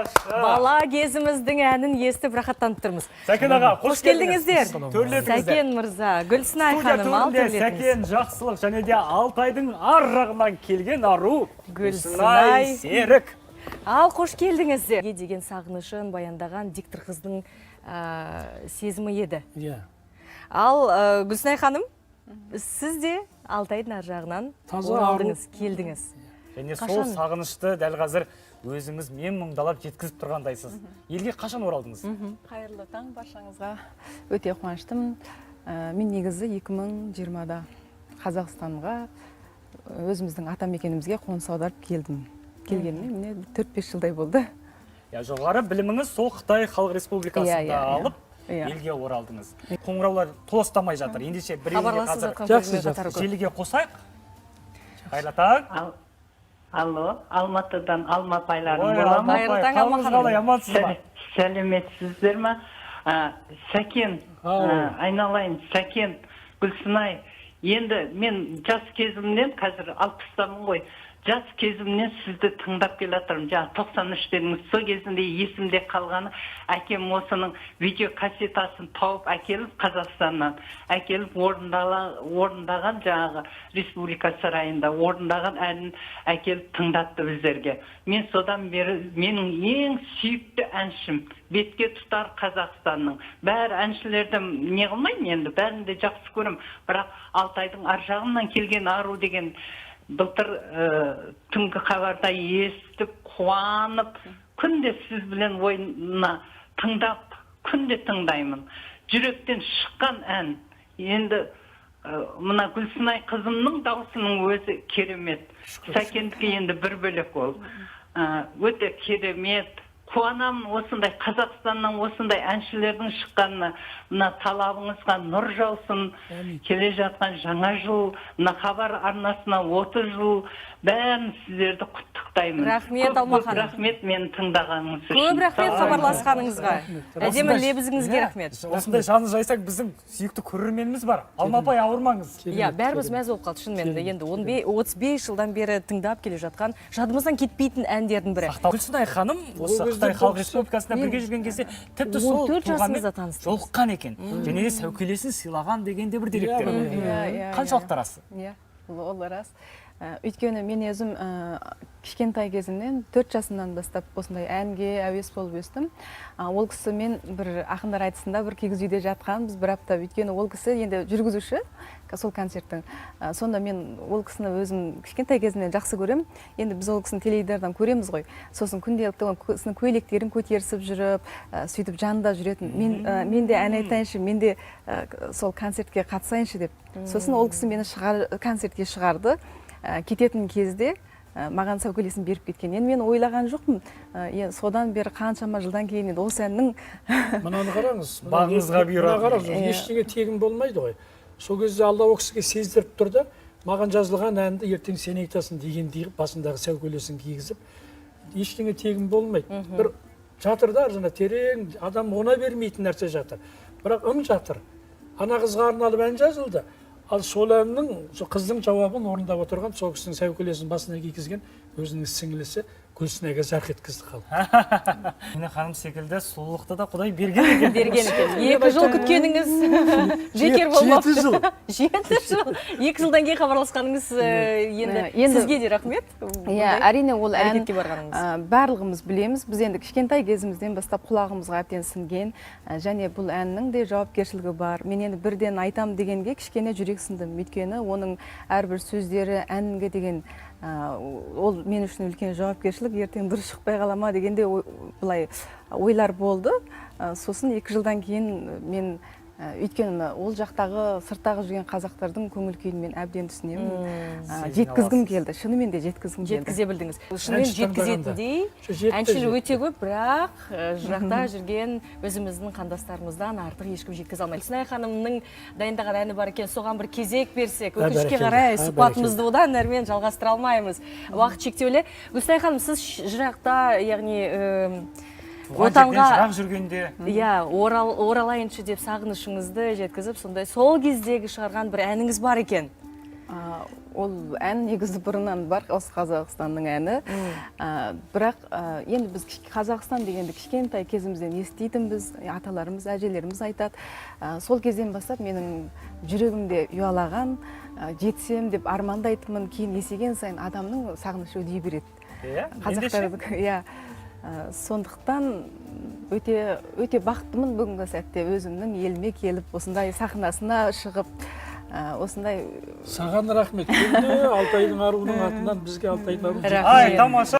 Тамаша. Бала кезіміздің әнін естіп, рахаттанып тұрмыз. Сәкен аға, қош келдіңіздер. Төрлетіңіздер. Сәкен мырза, Гүлсінай Студия ханым, ал төрінде төрлетіңіз. Сәкен Жақсылық және де Алтайдың ар жағынан келген ару Гүлсінай. Серік. Ал қош келдіңіздер. Деген сағынышын баяндаған диктор қыздың сезімі еді. Иә. Ал Гүлсінай ханым, сіз де Алтайдың ар жағынан Таза оралдыңыз, келдіңіз. Және сол Қашан? сағынышты дәл қазір өзіңіз мен мұңдалап жеткізіп тұрғандайсыз. Елге қашан оралдыңыз? Қайырлы таң баршаңызға! Өте қуаныштымын. Мен негізі 2020-да Қазақстанға, өзіміздің атамекенімізге қоныс аударып келдім. Келгеніме міне 4-5 жылдай болды. Иә, жоғары біліміңіз сол Қытай Халық Республикасында Иә, иә, иә. алып, елге оралдыңыз. Қоңыраулар толастамай жатыр. Ендеше біреуіне Хабарласып қазір жатқан Жақсы, көрермен жақсы. қатары көп. желіге қосайық. Қайырлы таң. Алло, Алматыдан Алма апайларым Ой, бола Алма ма? Қайырлы апай, таң, Алма қалыңыз ханым. қалай, амансыз ба? Сәлеметсіздер ма? Сәкен, Ау. айналайын, Сәкен, Гүлсінай, енді мен жас кезімнен, қазір 60-тамын ғой, жас кезімнен сізді тыңдап келе жатырмын. Жаңа 93 дедіңіз, сол кезінде есімде қалғаны, әкем осының видеокассетасын тауып әкеліп, Қазақстаннан әкеліп орындаған, жаңағы Республика сарайында орындаған әнін әкеліп тыңдатты біздерге. Мен содан бері менің ең сүйікті әншім, бетке тұтар Қазақстанның бәрі әншілерді не қылмаймын енді, бәрін де жақсы көремін, бірақ Алтайдың ар жағынан келген ару деген былтыр түнгі хабарда естіп, қуанып, күнде сіз білен ойына тыңдап, күнде тыңдаймын. Жүректен шыққан ән. Енді мына Гүлсінай қызымның дауысының өзі керемет, Сәкендікі енді бір бөлек ол. Өте керемет, қуанамын осындай Қазақстаннан осындай әншілердің шыққанына. Мына талабыңызға нұр жаусын. Келе жатқан жаңа жыл, мына Хабар арнасына 30 жыл, бәрін сіздерді құттықтаймын. Рахмет, Көп, Алма көп ханым. рахмет мені тыңдағаныңыз үшін. Көп рахмет Сау болыңыз. хабарласқаныңызға. Әдемі Осындай- лебізіңізге Иә, рахмет. Осындай жаны жайсаң біздің сүйікті көрерменіміз бар. Алма апай, ауырмаңыз. Иә, бәріміз мәз болып қалдық шынымен де. Енді 35 жылдан бері тыңдап келе жатқан, жадымыздан кетпейтін әндердің бірі. Гүлсінай ханым осы Ол кезде Қытай Халық бұл кісі- Республикасында бірге жүрген кезде тіпті сол 14 тұлғамен жасыңызда таныстыңыз. жолыққан екен және де сәукелесін сыйлаған деген де бір деректер бар. Иә, иә, Қаншалықты рас? Иә, ол рас. Өйткені мен өзім кішкентай кезімнен, 4 жасымнан бастап осындай әнге әуес болып өстім. Ол кісімен бір ақындар айтысында бір киіз үйде жатқанбыз бір апта, өйткені ол кісі енді жүргізуші сол концерттің. Сонда мен ол кісіні өзім кішкентай кезімнен жақсы көремін. Енді біз ол кісіні теледидардан көреміз ғой, сосын күнделікті ол кісінің көйлектерін көтерісіп жүріп, сөйтіп жанында жүретін. Мен де ән айтайыншы, мен де сол концертке қатысайыншы деп. Сосын ол кісі мені концертке шығарды. Кететін кезде маған сәукелесін беріп кеткен. Енді мен ойлаған жоқпын. Енді содан бері қаншама жылдан кейін енді осы әннің Мынаны қараңыз. Бағыңызға бұйырады. Мына қараңыз, ештеңе тегін болмайды ғой. Сол кезде Алла ол кісіге сездіріп тұрды. Маған жазылған әнді ертең сен айтасың дегендей қылып басындағы сәукелесін кигізіп, ештеңе тегін болмайды. Бір жатыр да, ар терең, адам она бермейтін нәрсе жатыр. Бірақ ым жатыр. Ана қызға арналып ән жазылды. Ал сол әннің, сол қыздың жауабын орындап отырған, сол кісінің сәукелесін басына кигізген өзінің сіңілісі Гүлсінайға жарқ еткізді халық. Міне, ханым секілді сұлулықты да Құдай берген екен. Берген екен. 2 жыл күткеніңіз бекер болмапты. 7 жыл. 7 жыл. 2 жылдан кейін хабарласқаныңыз енді сізге де рахмет. Иә, әрине, ол ән әрекетке барғаныңыз. Барлығымыз білеміз. Біз енді кішкентай кезімізден бастап құлағымызға әбден сіңген, және бұл әннің де жауапкершілігі бар. Мен енді бірден айтам дегенге кішкене жүрексіндім, өйткені оның әрбір сөздері, әнге деген ол мен үшін үлкен жауапкершілік, ертең дұрыс шықпай қала ма дегенде былай ойлар болды. Сосын 2 жылдан кейін мен өйткені ол жақтағы, сырттағы жүрген қазақтардың көңіл күйін мен әбден түсінемін. Сезіне Жеткізгім аласыз. келді, шынымен де жеткізгім келді. Жеткізе білдіңіз. Шынымен Әнші таңдағанда. жеткізетіндей Жетті, әншілер жетті. өте көп, бірақ жырақта жүрген өзіміздің қандастарымыздан артық ешкім жеткізе алмайды. Гүлсінай ханымның дайындаған әні бар екен, соған бір кезек берсек. Ә, Өкінішке бәрекелді. қарай, Ә, сұхбатымызды одан әрмен жалғастыра алмаймыз. Уақыт шектеулі. Гүлсінай ханым, сіз жырақта, яғни Туған жерден отанға жырақ жүргенде иә, оралайыншы деп сағынышыңызды жеткізіп, сондай сол кездегі шығарған бір әніңіз бар екен. Ол ән негізі бұрыннан бар, осы Қазақстанның әні. Бірақ енді біз Қазақстан дегенді кішкентай кезімізден еститінбіз, аталарымыз, әжелеріміз айтады. Сол кезден бастап менің жүрегімде ұялаған, жетсем деп армандайтынмын. Кейін есейген сайын адамның сағынышы үдей береді. Иә, ендеше? Қазақтардікі, иә. Сондықтан өте өте бақыттымын бүгінгі сәтте өзімнің еліме келіп, осындай сахнасына шығып, осындай. Саған рахмет. Күнде Алтайдың аруының атынан бізге Алтайдың аруы. Рахмет. Ай, тамаша.